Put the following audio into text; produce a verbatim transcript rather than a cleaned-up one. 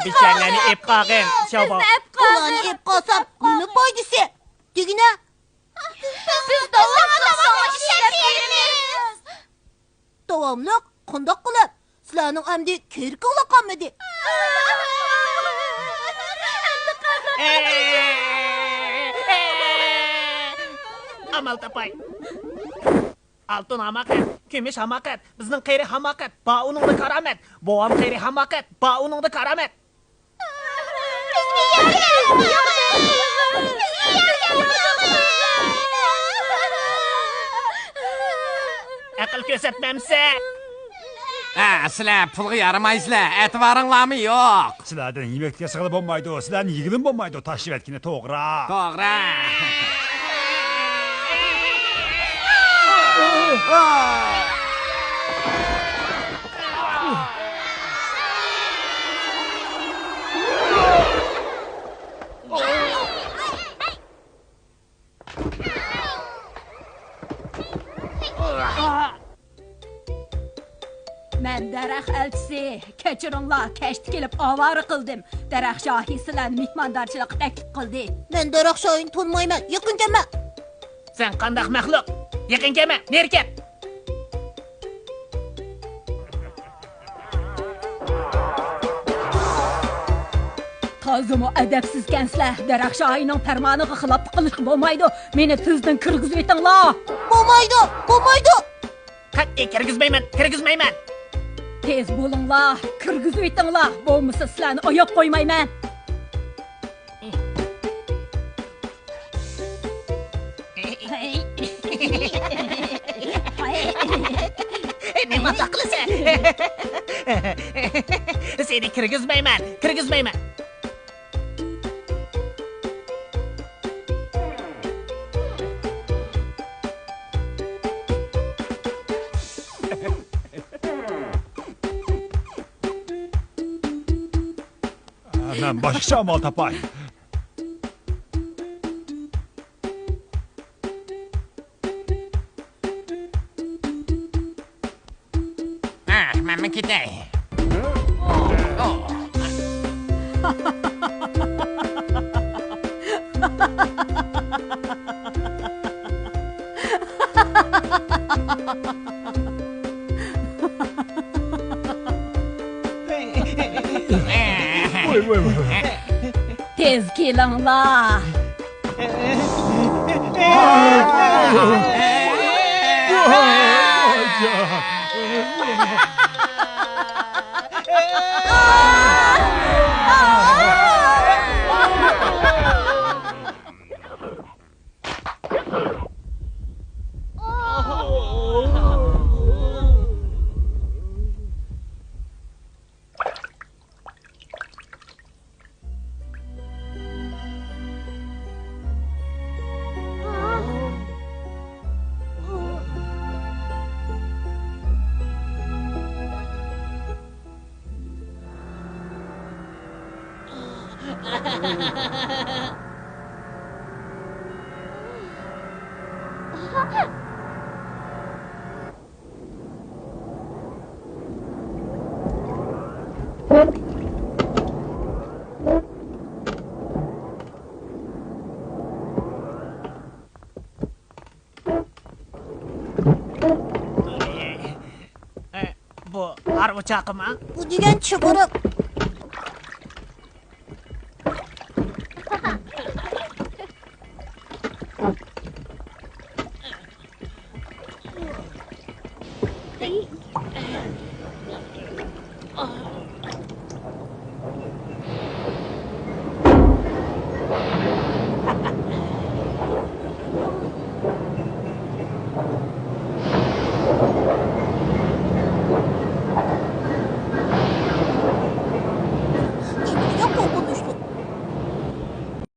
بىچارىلەرنى ئېپ قالغىن، شاۋبا. بىزنى ئېپ قالغىن. ئۇلارنى ئېپ قالسام، نېمە پايدىسى؟ دېگىنە. بىز داۋاملىق ساڭا ئىشلەپ بېرىمىز. داۋاملىق؟ قانداق قىلىپ؟ سىلەرنىڭ ئەمدى كېرىكىڭلار قالمىدى. ئامال تاپاي. ئالتۇن ھاماقەت، كۈمۈش ھاماقەت، بىزنىڭ قېرى ھاماقەت، بار ئۇنىڭدا كارامەت، بوۋام قېرى ھاماقەت، بار ئۇنىڭدا كارامەت. ئەقىل كۆرسەتمەمسە؟ ھە، سىلەر پۇلغا يارىمايسىلەر، ئەتىۋارىڭلارمۇ يوق. سىلەردىن يېمەكلىك ياسىغىلى بولمايدۇ، سىلەرنى يېگىلىمۇ بولمايدۇ، تاشلىۋەتكىنى توغرا. توغرا. مەن دەرەخ ئەلچىسى، كەچۈرۈڭلار، كەچتە كېلىپ ئاۋارە قىلدىم. دەرەخ شاھى سىلەرنى مېھماندارچىلىققا تەكلىپ قىلدى. مەن دەرەخ شاھىنى تونۇمايمەن، يېقىن كەلمە! سەن قانداق مەخلۇق؟ يېقىن كەلمە، نېرى كەت! تازىمۇ ئەدەپسىزكەنسىلەر، دەرەخ شاھىنىڭ پەرمانىغا خىلاپلىق قىلىشقا بولمايدۇ، مېنى تېزدىن كىرگۈزۈۋېتىڭلار! بولمايدۇ، بولمايدۇ! قەتئىي كىرگۈزمەيمەن، كىرگۈزمەيمەن! تېز بولۇڭلار، كىرگۈزۈۋېتىڭلار، بولمىسا سىلەرنى ئاياپ قويمايمەن! نېمانداق قىلىسەن؟ سېنى كىرگۈزمەيمەن، كىرگۈزمەيمەن! مەن باشقىچە ئامال تاپاي. ھە، مەنمۇ كېتەي. ۋاي، ۋاي، ۋاي. تېز كېلىڭلار. بۇ ھارۋا چاقىمۇ؟ بۇ دېگەن چىغرىق.